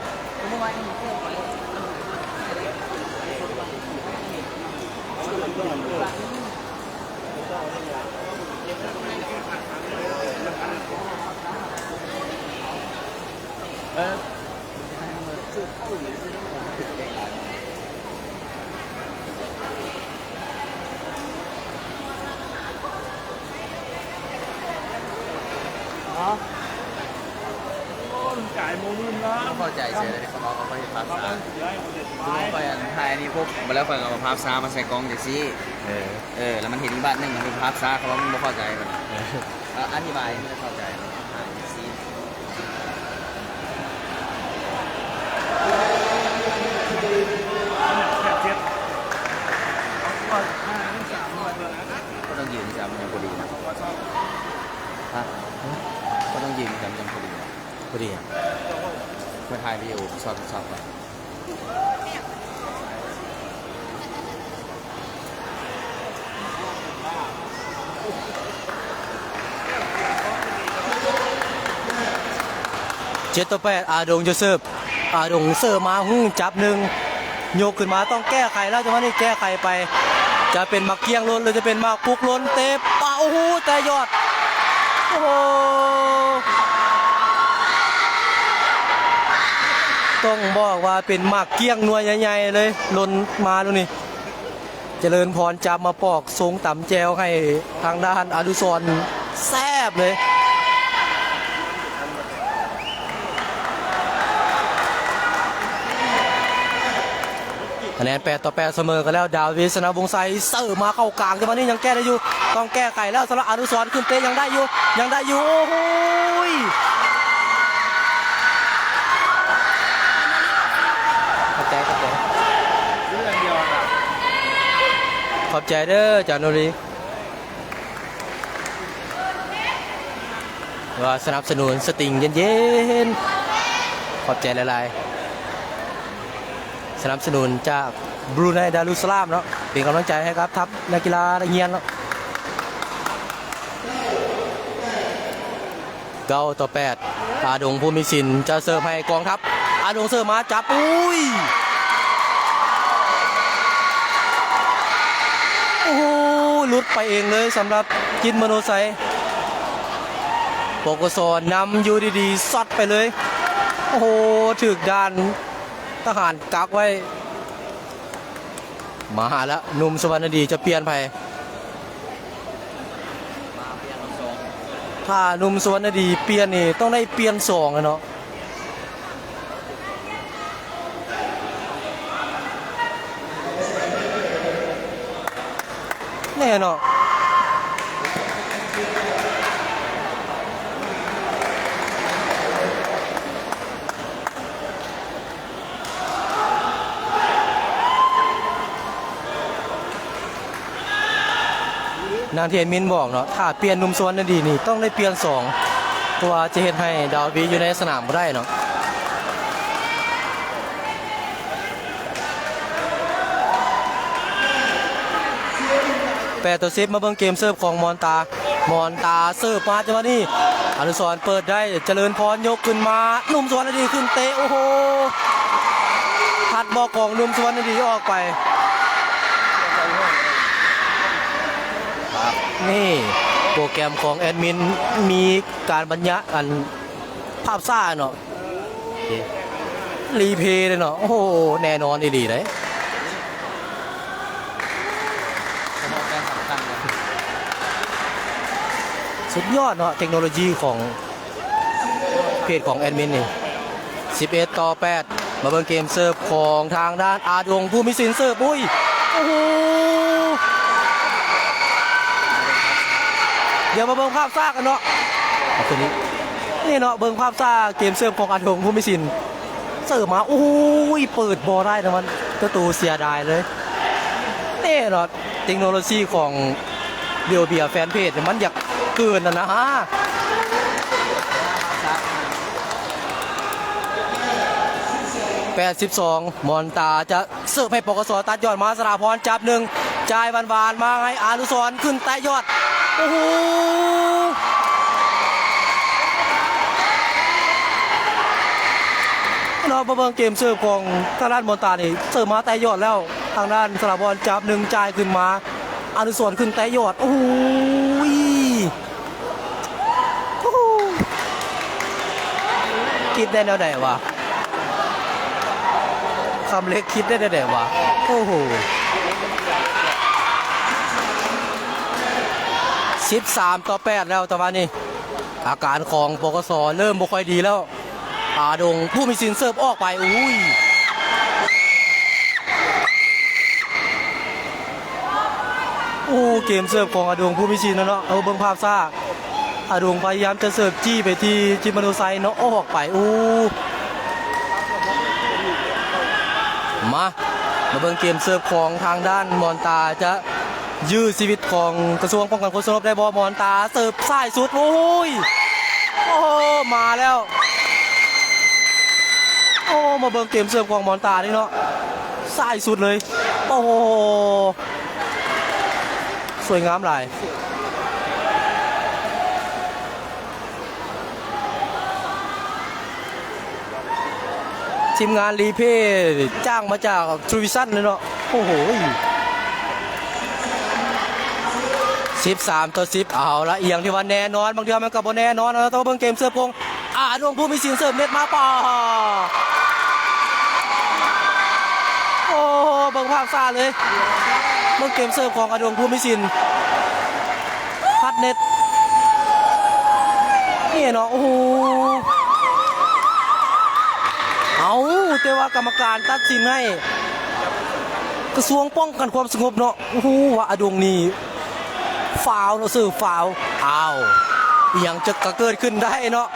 ບໍ່ເຂົ້າໃຈເສຍເລີຍ ເຂົາເວົ້າວ່າເຂົາເຮັດພາບຊ້າ ຄືຂ້ອຍອັນຖ່າຍອັນນີ້ພຸບ ບາດແລ້ວຂ້ອຍກໍເອົາພາບຊ້າມາໃສ່ກ້ອງຈັ່ງຊີ້ ເອີ ເອີ ແລ້ວມັນເຫັນອີກບາດໜຶ່ງ ມັນເປັນພາບຊ້າ ເຂົາວ່າມັນບໍ່ເຂົ້າໃຈ ເອີ ອະທິບາຍໃຫ້ເຂົ້າໃຈ ອ່າ ຈັ່ງຊີ້ ບໍ່ຕ້ອງຢືນຊ້ຳ ມັນຍັງພໍດີນະ ຮະ ບໍ່ຕ້ອງຢືນຊ້ຳ ມັນຍັງພໍດີນະ ພໍດີຫຍັງ? ຂ້ອຍຖ່າຍວິດີໂອ ຊອດ ຊອດໄປ. ເຈັດຕໍ່ແປດ ອາດົງ ໂຈເຊີບ ອາດົງ ເສີບມາ ຫື ຈັບໜຶ່ງ ຍົກຂຶ້ນມາ ຕ້ອງແກ້ໄຂແລ້ວ ຈັງຫວະນີ້ແກ້ໄຂໄປ ຈະເປັນໝາກກ້ຽງຫຼົ່ນ ຫຼື ຈະເປັນໝາກປຸກຫຼົ່ນ ເຕະປະ ໂອ້ໂຫ ແຕ່ຍອດ ໂອ້ໂຫ ຕ້ອງບອກວ່າເປັນໝາກກ້ຽງໜ່ວຍໃຫຍ່ໆເລີຍ ຫຼົ່ນມາລູກນີ້ ຈະເລີນພອນຈັບມາປອກຊົງຕຳແຈ່ວໃຫ້ທາງດ້ານອະນຸສອນ ແຊບເລີຍ. ຄະແນນແປດຕໍ່ແປດ ສະເໝີກັນແລ້ວ ດາວິດ ຊະນະວົງໄຊ ເສີບມາເຂົ້າກາງ ແຕ່ວ່ານີ້ຍັງແກ້ໄດ້ຢູ່ ຕ້ອງແກ້ໄຂແລ້ວ ສຳລັບອະນຸສອນ ຂຶ້ນເຕະ ຍັງໄດ້ຢູ່ ຍັງໄດ້ຢູ່ ໂອ້ໂຫ ຂອບໃຈ ຂອບໃຈ ຂອບໃຈເດີ ຈານໂນຣີ ວ່າສະໜັບສະໜູນສະຕິງເຢັນໆ ຂອບໃຈຫຼາຍໆ ສະໜັບສະໜູນຈາກບຣູໄນ ດາລຸດສະລາມເນາະ ເປັນກຳລັງໃຈໃຫ້ກັບທັບນັກກິລານັກຮຽນເນາະ. ເກົ້າຕໍ່ແປດ ອາດົງ ພູມິສິນ ຈະເສີບໃຫ້ກອງທັບ ອາດົງເສີບມາຈັບ ອຸ້ຍ ໂອ້ໂຫ ຫຼຸດໄປເອງເລີຍສຳລັບຈິດມະໂນໄຊ ປກສ ນຳຢູ່ດີໆ ຊັອດໄປເລີຍ ໂອ້ໂຫ ຖືກດ່ານທະຫານກັກໄວ້. ມາລະ ໜຸ່ມສຸວັນນະດີຈະປ່ຽນໃຜ? ຖ້າໜຸ່ມສຸວັນນະດີປ່ຽນນີ້ ຕ້ອງໄດ້ປ່ຽນສອງແລ້ວເນາະ. ແນ່ເນາະ. ດັ່ງທີ່ແອດມິນບອກເນາະ ຖ້າປ່ຽນໜຸ່ມສຸວັນນະດີນີ້ຕ້ອງໄດ້ປ່ຽນສອງ ເພາະວ່າຈະເຮັດໃຫ້ດາວວີຢູ່ໃນສະໜາມບໍ່ໄດ້ເນາະ. ແປດຕໍ່ສິບ ມາເບິ່ງເກມເສີບຂອງມອນຕາ. ມອນຕາເສີບມາຈັງຫວະນີ້ ອະນຸສອນເປີດໄດ້ ຈະເລີນພອນຍົກຂຶ້ນມາ ໜຸ່ມສຸວັນນະດີຂຶ້ນເຕະ ໂອ້ໂຫ ພັດບອກຂອງໜຸ່ມສຸວັນນະດີອອກໄປ. ນີ້ໂປຣແກຣມຂອງແອດມິນມີການບັນຍາ ອັນ ພາບຊ້າເນາະ ຣີເພເລີຍເນາະ. ໂອ້ໂຫ ແນ່ນອນອີ່ຫຼີເດ້. ສຸດຍອດເນາະ ເຕັກໂນໂລຢີຂອງເພຈຂອງແອດມິນນີ້. ສິບເອັດຕໍ່ແປດ ມາເບິ່ງເກມເສີບຂອງທາງດ້ານອາດົງ ພູມິສິນ ເສີບ ໂອ້ຍ ໂອ້ໂຫ ດຽວມາເບິ່ງພາບຊ້າກັນເນາະ ເອົາຄືນນີ້ ນີ້ເນາະ ເບິ່ງພາບຊ້າເກມເສີບຂອງອາດົງ ພູມິສິນ ເສີບມາ ໂອ້ຍ ເປີດບໍ່ໄດ້ນະ ມັນປະຕູເສຍດາຍເລີຍ. ແນ່ເນາະ ເຕັກໂນໂລຊີຂອງເບວເບຍແຟນເພຈມັນຢາກເກີນຫັ້ນນະ. ແປດສິບສອງ ມອນຕາຈະ ເສີບໃຫ້ ປກສ ຕັດຍອດມາ ສະຖາພອນຈັບໜຶ່ງ ຈ່າຍຫວານໆ ມາໃຫ້ອານຸສອນຂຶ້ນແຕະຍອດ ໂອ້ໂຫ ເນາະ. ມາເບິ່ງເກມເສີບຂອງທາງດ້ານມອນຕານີ້ ເສີບມາແຕະຍອດແລ້ວ ທາງດ້ານສະຖາພອນຈັບໜຶ່ງ ຈ່າຍຂຶ້ນມາ ອານຸສອນຂຶ້ນແຕະຍອດ ໂອ້ໂຫ ໂອ້ໂຫ ຄິດໄດ້ແນວໃດວະ? ຄຳເລັກຄິດໄດ້ແນວໃດວະ? ໂອ້ໂຫ ສິບສາມຕໍ່ແປດແລ້ວ ຕະຫວ່ານີ້ ອາການຂອງ ປກສ ເລີ່ມບໍ່ຄ່ອຍດີແລ້ວ. ອາດົງ ພູມິສິນ ເສີບອອກໄປ ໂອ້ຍ ໂອ້ ເກມເສີບຂອງອາດົງ ພູມິສິນເນາະ ເອົາເບິ່ງພາບຊ້າ ອາດົງພະຍາຍາມຈະເສີບຈີ້ໄປທີ່ຈິດມະໂນໄຊເນາະ ອອກໄປ ໂອ້ ມາ ມາເບິ່ງເກມເສີບຂອງທາງດ້ານມອນຕາ ຈະຢື້ຊີວິດຂອງກະຊວງປ້ອງກັນຄວາມສະຫງົບໄດ້ບໍ່? ມອນຕາເສີບຊ້າຍສຸດ ໂອ້ຍ ໂອ້ ມາແລ້ວ ໂອ້ ມາເບິ່ງເກມເສີບຂອງມອນຕານີ້ເນາະ ຊ້າຍສຸດເລີຍ ໂອ້ໂຫ ສວຍງາມຫຼາຍ. ທີມງານຣີເພຈ້າງມາຈາກທຣີວິຊັນເລີຍເນາະ ໂອ້ໂຫ ສິບສາມຕໍ່ສິບ ເອົາລະ ອີ່ຫຍັງທີ່ວ່າແນ່ນອນ ບາງເທື່ອມັນກໍບໍ່ແນ່ນອນ ເອົາລະ ຕ້ອງເບິ່ງເກມເສີບຂອງ ອາດົງ ພູມິສິນ ເສີບເນັດມາ ປາ ໂອ້ ເບິ່ງພາບຊ້າເລີຍ ເບິ່ງເກມເສີບຂອງອາດົງ ພູມິສິນ ພັດເນັດ ນີ້ເນາະ ໂອ້ໂຫ ເອົາ ແຕ່ວ່າກຳມະການຕັດສິນໃຫ້ກະຊວງປ້ອງກັນຄວາມສະຫງົບເນາະ ໂອ້ໂຫ ວ່າອາດົງນີ້ ຟາວເນາະ ເສີບຟາວ ອ້າວ ອີ່ຫຍັງຈະກະເກີດຂຶ້ນໄດ້ເນາະ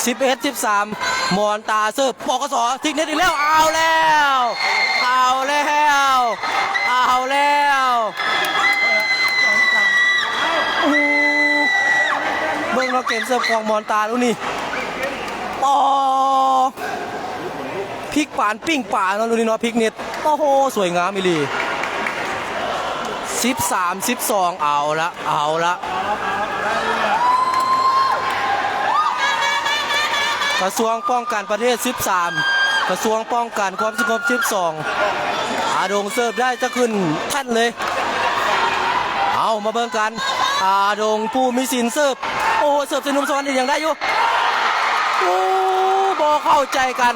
ສິບເອັດສິບສາມ ມອນຕາເສີບ ປກສ ທິກເນັດອີກແລ້ວ ເອົາແລ້ວ ເອົາແລ້ວ ເອົາແລ້ວ ໂອ້ໂຫ ເບິ່ງເນາະ ເກມເສີບຂອງມອນຕາລູກນີ້ ອໍ ພິກປານປີ້ງປາເນາະ ລູກນີ້ເນາະ ພິກເນັດ ໂອ້ໂຫ ສວຍງາມອີ່ຫຼີ ສິບສາມສິບສອງ ເອົາລະ ເອົາລະ ກະຊວງປ້ອງກັນປະເທດ ສິບສາມ ກະຊວງປ້ອງກັນຄວາມສະຫງົບ ສິບສອງ ອາດົງເສີບໄດ້ຈະຂຶ້ນແທ່ນເລີຍ ເອົາ ມາເບິ່ງກັນ ອາດົງ ພູມິສິນ ເສີບ ໂອ້ ເສີບໃສ່ໜຸ່ມສະຫວັນອີກ ຍັງໄດ້ຢູ່ ໂອ້ ບໍ່ເຂົ້າໃຈກັນ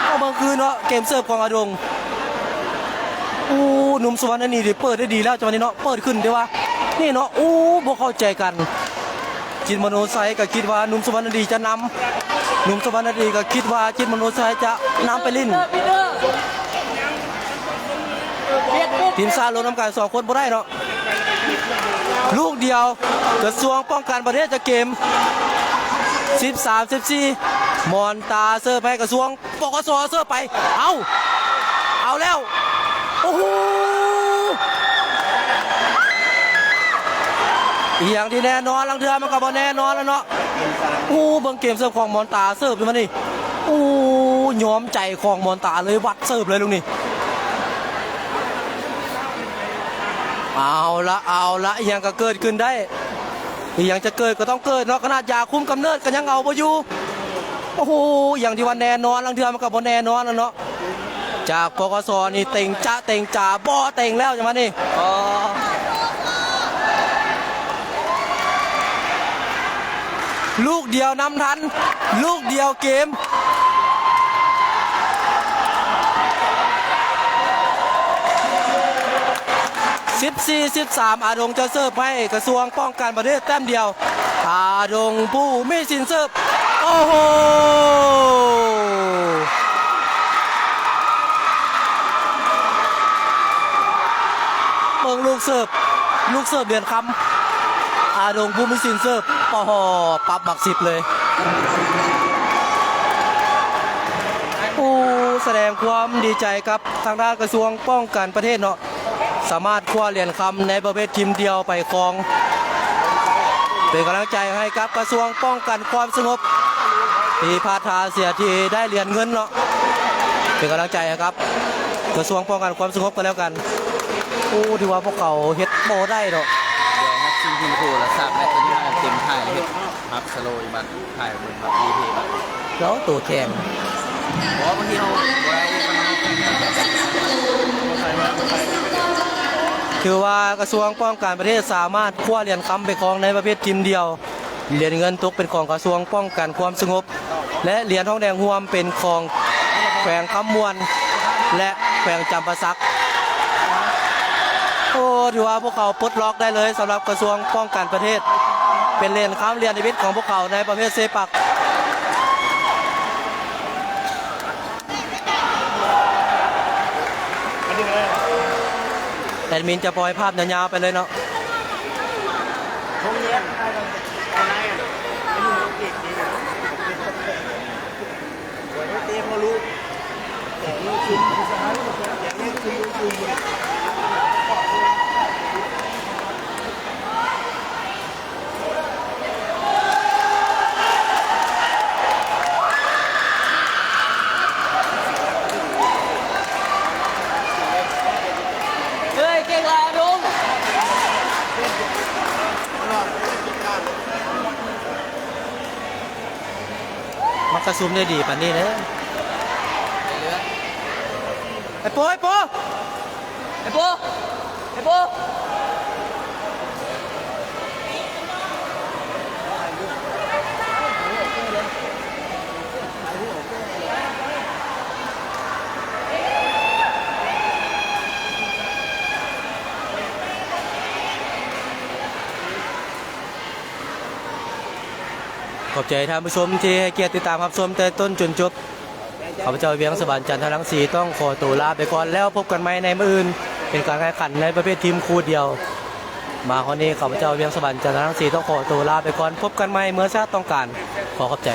ເອົາ ເບິ່ງຄືນເນາະ ເກມເສີບຂອງອາດົງ ໂອ້ ໜຸ່ມສຸວັນນະດີນີ້ເປີດໄດ້ດີແລ້ວ ຈັງຫວະນີ້ເນາະ ເປີດຂຶ້ນ ແຕ່ວ່າ ນີ້ເນາະ ໂອ້ ບໍ່ເຂົ້າໃຈກັນ ຈິດມະໂນໄຊກໍຄິດວ່າໜຸ່ມສຸວັນນະດີຈະນຳ ໜຸ່ມສຸວັນນະດີກໍຄິດວ່າຈິດມະໂນໄຊຈະນຳໄປຫຼິ້ນ. ທີມຊາດລົງນຳກັນສອງຄົນບໍ່ໄດ້ເນາະ. ລູກດຽວ ກະຊວງປ້ອງກັນປະເທດຈະເກມ. ສິບສາມ ສິບສີ່ ມອນຕາເສີບໃຫ້ກະຊວງ ປກສ ເສີບໄປ ເອົາ ເອົາແລ້ວ ໂອ້ໂຫ ອີ່ຫຍັງທີ່ແນ່ນອນ ລາງເທື່ອມັນກໍບໍ່ແນ່ນອນແລ້ວເນາະ. ໂອ້ ເບິ່ງເກມເສີບຂອງມອນຕາເສີບຢູ່ມານີ້ ໂອ້ ຍອມໃຈຂອງມອນຕາເລີຍ ວັດເສີບເລີຍລູກນີ້. ເອົາລະ ເອົາລະ ອີ່ຫຍັງກໍເກີດຂຶ້ນໄດ້. ອີ່ຫຍັງຈະເກີດກໍຕ້ອງເກີດເນາະ ຂະໜາດຢາຄຸມກຳເນີດກໍຍັງເອົາບໍ່ຢູ່. ໂອ້ໂຫ ຢ່າງທີ່ວ່າແນ່ນອນ ລາງເທື່ອມັນກໍບໍ່ແນ່ນອນແລ້ວເນາະ. ຈາກ ປກສ ນີ້ເຕັງຈະເຕັງຈາ ບໍ່ເຕັງແລ້ວ ຈັງຫວະນີ້ ອໍ ລູກດຽວນຳທັນ ລູກດຽວເກມ. ສິບສີ່ ສິບສາມ ອາດົງຈະເສີບໃຫ້ກະຊວງປ້ອງກັນປະເທດແຕ້ມດຽວ. ອາດົງ ພູມີສິນ ເສີບ ໂອ້ໂຫ ເບິ່ງລູກເສີບ ລູກເສີບຫຼຽນຄຳ ອາດົງ ພູມີສິນ ເສີບ ໂອ້ໂຫ ປັບໝາກສິບເລີຍ. ໂອ້ ສະແດງຄວາມດີໃຈກັບທາງດ້ານກະຊວງປ້ອງກັນປະເທດເນາະ. ສາມາດຄວ້າຫຼຽນຄຳໃນປະເພດທີມດຽວໄປຄອງ ເປັນກຳລັງໃຈໃຫ້ກັບກະຊວງປ້ອງກັນຄວາມສະຫງົບ ທີ່ພາດທ່າເສຍທີ່ໄດ້ຫຼຽນເງິນເນາະ. ເປັນກຳລັງໃຈໃຫ້ກັບກະຊວງປ້ອງກັນຄວາມສະຫງົບກັນແລ້ວກັນ. ໂອ້ ຖືວ່າພວກເຂົາເຮັດບໍ່ໄດ້ເນາະ. ດຽວຮັບສິ່ງທີ່ໂທລະສັບແລະຕົວນີ້ເຕັມຖ່າຍເຮັດຮັບສະໂລຍບັດ ຖ່າຍເບິ່ງ ເຈົ້າໂຕແຂງ ບໍ່ ບາງທີເຮົາບໍ່ໄດ້ ຖືວ່າກະຊວງປ້ອງກັນປະເທດສາມາດຄວ້າຫຼຽນຄຳໄປຄອງໃນປະເພດທີມດຽວ. ຫຼຽນເງິນຕົກເປັນຂອງກະຊວງປ້ອງກັນຄວາມສະຫງົບ ແລະ ຫຼຽນທອງແດງຮ່ວມເປັນຂອງແຂວງຄຳມ່ວນ ແລະ ແຂວງຈຳປາສັກ. ໂອ້ ຖືວ່າພວກເຂົາປົດລັອກໄດ້ເລີຍ ສຳລັບກະຊວງປ້ອງກັນປະເທດ ເປັນຫຼຽນຄຳ ຫຼຽນທຳອິດຂອງພວກເຂົາໃນປະເພດເຊປັກ. ແອດມິນຈະປ່ອຍພາບຍາວໆໄປເລີຍເນາະ. ເຮີ້ຍ ເກັ່ງຫຼາຍອາດົງ. ມັກກະຊຸມໄດ້ດີປານນີ້ເດ້. ໄອ້ໂປ ໄອ້ໂປ ໄອ້ໂປ ໄອ້ໂປ. ຂອບໃຈທ່ານຜູ້ຊົມທີ່ໃຫ້ກຽດຕິດຕາມຮັບຊົມແຕ່ຕົ້ນຈົນຈົບ. ຂ້າພະເຈົ້າ ວຽງສະຫວັນ ຈັນທະລັງສີ ຕ້ອງຂໍໂຕລາໄປກ່ອນ ແລ້ວພົບກັນໃໝ່ໃນມື້ອື່ນ ເປັນການແຂ່ງຂັນໃນປະເພດທີມຄູ່ດຽວ. ມາຮອດນີ້ ຂ້າພະເຈົ້າ ວຽງສະຫວັນ ຈັນທະລັງສີ ຕ້ອງຂໍໂຕລາໄປກ່ອນ ພົບກັນໃໝ່ເມື່ອຊາດຕ້ອງການ. ຂໍຂອບໃຈ.